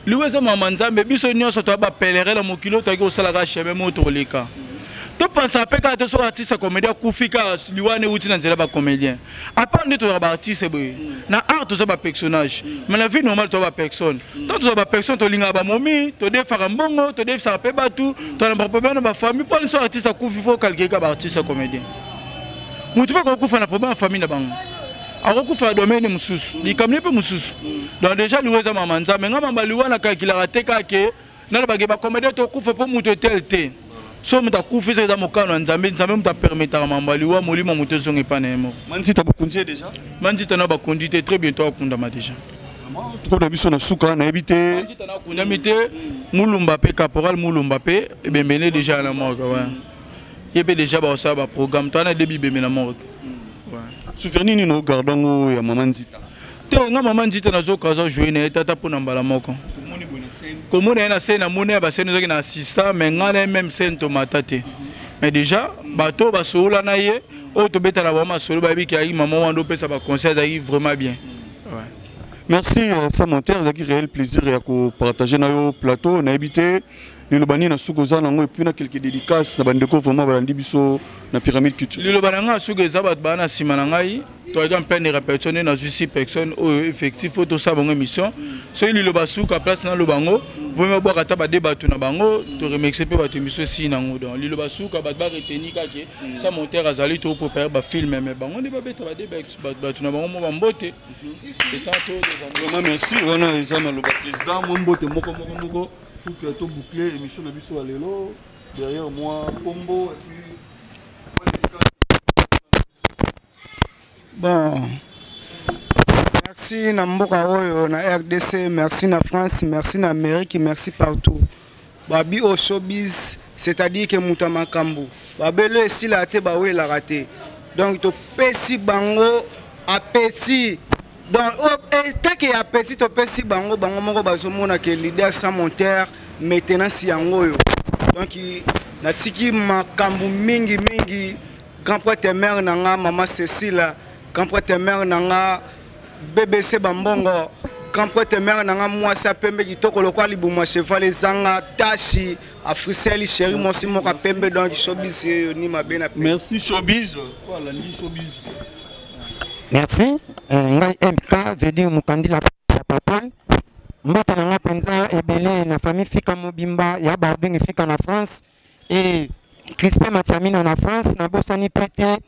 liwa eza mama Nzambe. Biso nyonso toya bapèlerin na mokili oyo, toyaki kosalaka chemin moko, tokoleka. Topensa mpe kaka te soki artiste comédien akufi, kaka liwa wana euti na nzela bacomédien. Apart nde tozala baartiste boye na art, toza bapersonnage, mais na vie normale toza bapersonne. Tant toza bapersonne, tolingaka bamomi, todefaka mbongo, todefisaka mpe bato, tozala baproblème na bafamille. Mpo so artiste akufi, faut calculer kaka baartiste comédien. Motu mpe akokufa na problème ya famille na bango, akokufa na domaine mosusu, likambo mpe mosusu. Donc déjà liwa eza mama Nzambe. Nga mamba liwa nakalkulaka te kaka ke nalobake bacomédien tokufa mpo moto etel te. So moto akufi, eza mokano ya Nzambe. Nzambe moto apermetaka mambo ya liwa, molimo moto ezonga epai na ye moko. Manzita bokonzi ye déjà? Manzita na bakondi te, très bientôt akundama déjà. Tokota biso na suka, nayebi te. Manzita na akundami te. Mulumba mpe, caporal Mulumba mpe ebembene déjà na morgue. Ouais, ye mpe déjà bakosala baprogramme to wana debi bembe na morgue. Souvenir nini ogarde yango ya mama Nzita? Te, nga mama Nzita nazoka aza joue na ye tata mpo na mbala moko komona ye na scène. Namoni ya bascène ezaki na assistant, mais ngai na ye même scène tomata te. Mais déjà bato oyo basolola na ye, oyo tobetala bango masolo, bayebi ke ayaki mama wana opesa baconseil, azalaki vraiment bien, ouais. Merci Sans Moteur, ezalaki réel plaisir ya kopartage na yo plateau. Nayebi te liloba nini na suki oza nango, et puis na quelques dédicaces na bandeko vraiment balandi biso na Pyramide Culture. Liloba na ngai suki eza bato baa na nsima na ngai. Toyaki en pleine répétition nde nazwi six personnes oyo effectif oyo tosala bango émission. Soki liloba suka place naloba yango, vraiment bwaka ata bade bato na bango, toremercie mpe bato émission esili nango. Donc liloba suka, bato baretenir kake Sans Moteur azali topréparé bafilm, mais bango nde babeta bade bato na bango mo bambote etant to. Vraiment merci. Wana eza maloba président. Mwa mbote moko moko moko pour que toboucle émission na biso ya lelo. Derrière moi kombo et puis. Bon, merci na mboka oyo na RDC, merci na France, merci na Amérique, merci partout. Babi oyo showbiz, c'est-à-dire ke moto ya makambo babelo esila te, bawelaka te. Donc topesi bango appétit. Donc etake ya appétit topesi bango, bango moko bazomona ke leader Sans Monteur maintenance yango oyo. Donc natiki makambo mingi mingi. Grand prêtre mère na nga mama Cécile, grand prêtre mère na nga BBC Bambongo, grand prêtre mère na nga mwasi pembe kitoko lokola libumu ya cheval ezanga tashi, Africeli chéri, mwasi moko pembe. Donc showbiz oyo ni mabe na. Merci showbiz, voilà ndi showbiz. Merci. Ngai MK veut dire mokandila ya papa. Mbote na nga mpenza ebele na famille Fika mobimba ya Barbing Fika na France et Crispin Matiamina na France. Nabosani mpe te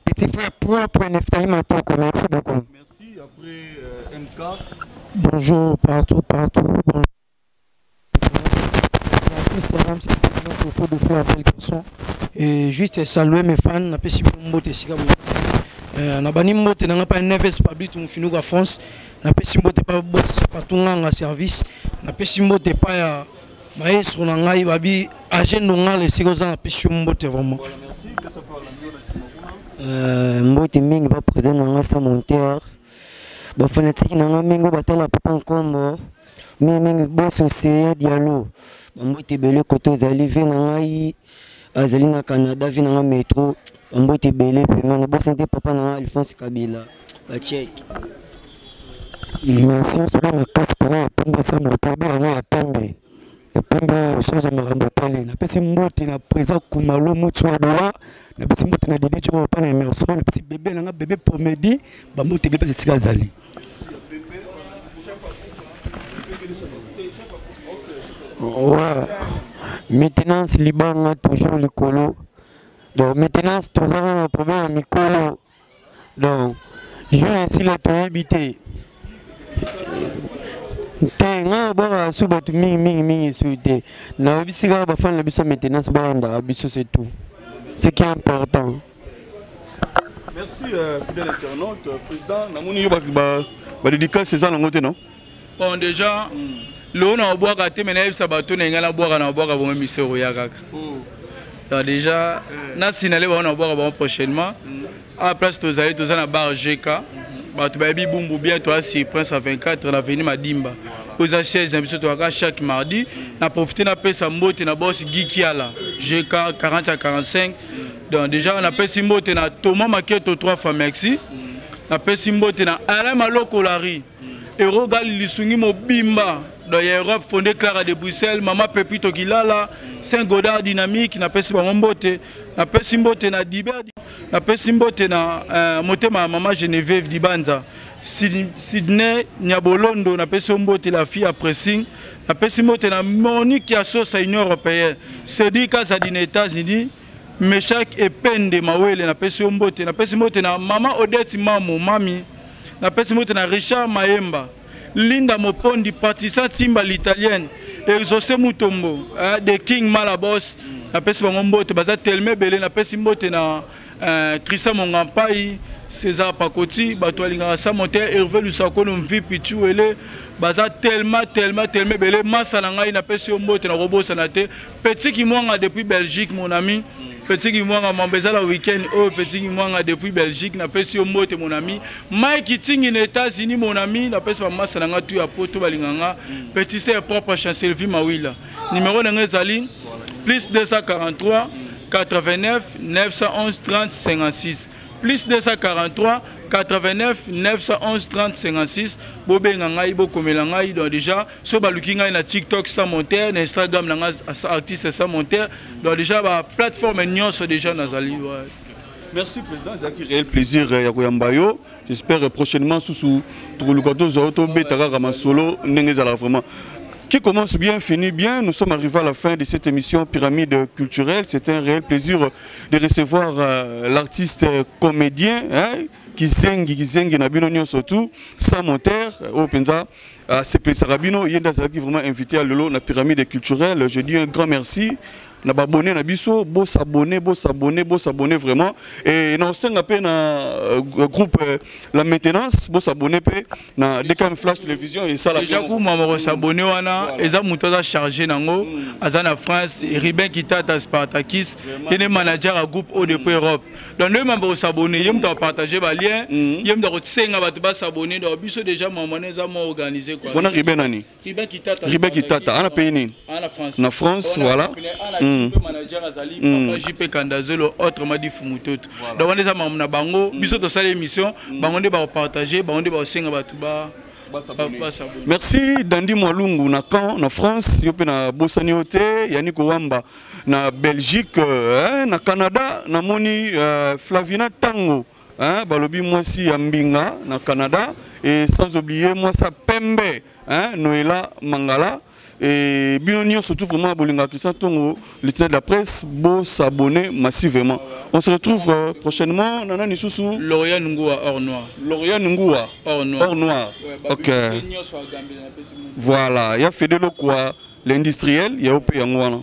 petit frère propre Neftali Matoko. Merci beaucoup. Merci. Après MK. Bonjour partout, partout. Bonjour. Propos de faire belle garçon et juste saluer mes fans. Napesi bino mbote esika boye. Na bani mbote na nga pa Neves Pablito Mofinuka France, napesi mbote pa boss Patunganga service, napesi mbote pa ya maestro na ngai babi agent Ndongala, esika oza napesi yo mbote vraiment. Voilà, merci. Pesa pa la na nsima kuna. Mbote mingi ba président na nga Sans Monteur, bafanatike na nga mingi oyo batala papa Nkombo mingimingi, boso Seya Dialo, bambote ebele kote ozali. Ve na ngai azali na Canada, ve na nga Metro, bambote ebele vraiment. Nabosani te papa na nga Alphonse Kabila bachek. Merci solo makasi mpona ya pembe. Sans Moteur be yango ya pembe, ya pembe oyo change makambo etali. Napesi mbote na président Kumalo Mutu ya Dola, napesi mbote na Didi Tshoko pa na Emerson, napesi bebe nanga bebe Promedi bambote ebele mpesi esika azali. Voilà. Maintenance libanga toujours likolo. Donc maintenance toza na problème ya mikolo. Donc jour esila toyebi te. Te ngai nabwakaka su bato mingi mingi mingi su te. Nayebisi kaka bafani na biso ya maintenance balandaka biso, c'est tout. Ce qui est important. Merci fidèle internaute, président namoni yo badédicace eza nango te, non? Bon, déjà lelo na obwaka te, me nayebisa bato na ngai nabwaka na obwaka bango misero ya kaka. Donc déjà nasinale bango na obwaka bango prochainement. A place tozali, toza na bar GK, bato bayebi Bumbu bien. Toza sur Prince à 24 na avenue Madimba, oyo eza chaise na biso. Toyaka chaque mardi. Na profite napesa mbote na boss Guy Kiala, GK 40 à 45. Donc déjà napesi mbote na Thomas Maketo, 3 fois merci. Napesi mbote na Alain Maloko, Lari Erogal, lisungi mobimba donc ya Europe, fondé Clara de Bruxelles, mama Pepito Kilala, Saint Godard Dynamique, napesi bango mbote. Napesi mbote na Diber, napesi mbote na motema ya mama Geneviève Dibanza, Sydney Nyabolondo, napesi yo mbote, la fille ya pressing. Napesi mbote na Monique ya Sosa, Union européenne, Cédric Azadi na États-Unis, Meshak Epende Mawele, napesi yo mbote. Napesi mbote na mama Odette Mamo Mami, napesi mbote na Richard Mayemba, Linda Mopondi, Patricia Timba l'italienne, Exaucé Mutombo, The King Malabos, napesi bango mbote, baza tellement ebele. Napesi mbote na Christian Mongampai, César Pakoti, bato balingaka sa monte, Hervé Lusakono, Mvipi Tuele, baza tellement tellement tellement ebele. Masa na ngai, napesi yo mbote, nakobosana te Petit Kimwanga depuis Belgique, mon ami Petit Kimwanga, mambo eza na week-end oyo. Petit Kimwanga depuis Belgique, napesi yo mbote, mon ami Mike Tingi na États-Unis, mon ami. Napesi bamasa na nga tu ya poto balinga nga, petit sœur propre Chancelvie Mawila. Numéro na nga ezali plus 243 89 911 30 56, plus 243 89 911 30 56. Bobenga ngai, bokomela ngai. Donc déjà so baluki ngai na TikTok Sans Monter, na Instagram na ngai artiste Sans Monter. Donc déjà baplateforme nyonso déjà nazali, ouais. Merci président, ezalaki réel plaisir ya koyamba yo. J'espère prochainement susu tokoluka tozwa yo, tobeta kaka masolo ndenge ezalaka vraiment. Qui commence bien finit bien. Nous sommes arrivés à la fin de cette émission Pyramide culturelle. C'est un réel plaisir de recevoir l'artiste comédien, hein, Kizengi, Kizengi na bino nyonso tout, Sans Monter, oyo penza asepelisaka bino. Ye nde azalaki vraiment invité ya lelo na Pyramide culturelle. Je dis un grand merci na baabonné na biso. Bosabonner, bosabonner, bosabonner vraiment. Et na osenga mpe na groupe la maintenance, bosabonner mpe na DKM Flash Télévision esala. Déjà kumama kosabonner wana eza moto aza chargé nango, aza na France, Ribin Kitata Spartakis, ye nde manager ya groupe oyo depuis Europe. Donc nde mambo kosabonner, ye moto apartage balien, ye moto akosenga bato basabonner. Donc biso déjà mambo wana eza mwa organisé quoi. Wana Ribin nani? Ribin Kitata. Ribin Kitata ana pays nini? Ana France. Na France, voilà. Ana manager azali papa JP Kandazelo, autrement dit Fumutoto. Donc wana eza mambo na bango. Biso tosala émission, bango nde bakopartage, bango nde bakosenga bato ba basabonner. Merci Dandi Mwalungu na camp na France, yo mpe na bosani yo te. Yannick Owamba na Belgique, na Canada namoni Flavina Tango, hein, balobi mwasi ya mbinga na Canada, et sans oublier mwasa pembe, hein, Noela Mangala. Et bino nyonso surtout vraiment bolingaka Christian Tongo, lieutenant de la presse, bo s'abonner massivement. On se retrouve prochainement. Nana lisusu? Lauriane Ngua or noir. Lauriane Ngua or noir. Or noir. Ouais, ok. Babylone nyonso agambela, napesi moto. Voilà, ya Fedelo quoi, l'industriel ya ope yango wana.